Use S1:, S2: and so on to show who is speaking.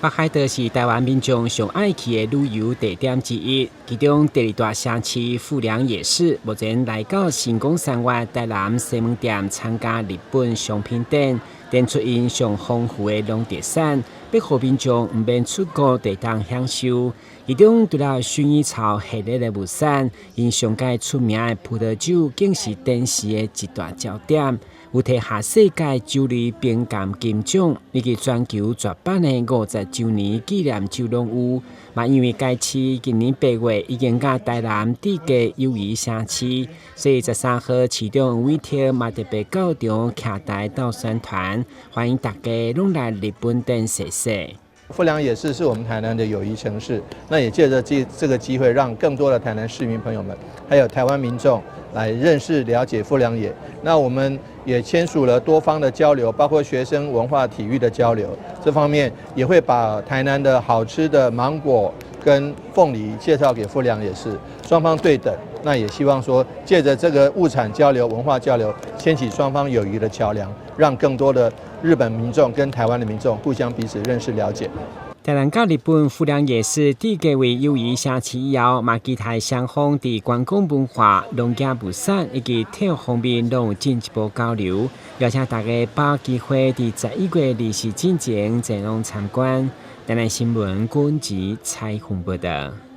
S1: 北海道是台灣民眾上愛去的旅遊地點之一，其中第二大城市富良野市，目前來到神岡山岳台南西門店參加日本商品展，展出𪜶上豐富的農特產，欲予民眾毋免出國就會當享受。其中除了薰衣草系列的物產，𪜶上蓋出名的葡萄酒，更是展示的一大焦點。有提下世界酒類評鑑金獎，以及全球絕版的50週年紀念酒攏有。嘛，因為該市今年8月已經佮台南締結友誼城市，所以13號市長委託嘛特別到場徛台鬥宣傳，歡迎大家攏來日本展踅踅。
S2: 富良野市是我們台南的友誼城市，那也借着這個機會，讓更多的台南市民朋友們，還有台灣民眾來認識了解富良野。那我們也簽署了多方的交流，包括學生文化體育的交流，這方面也會把台南的好吃的芒果跟鳳梨介紹給富良野市，雙方對等。那也希望說，借着這個物產交流、文化交流，牽起雙方友誼的橋梁，讓更多的日本民眾跟台灣的民眾互相彼此認識了解。
S1: 台南佮日本富良野市締結為友誼城市以後，嘛期待雙方佇觀光文化、農業物產以及體育方面攏有進一步交流。邀請大家把握機會，佇11月24進前前往參觀。台南新聞郭文吉採訪報道。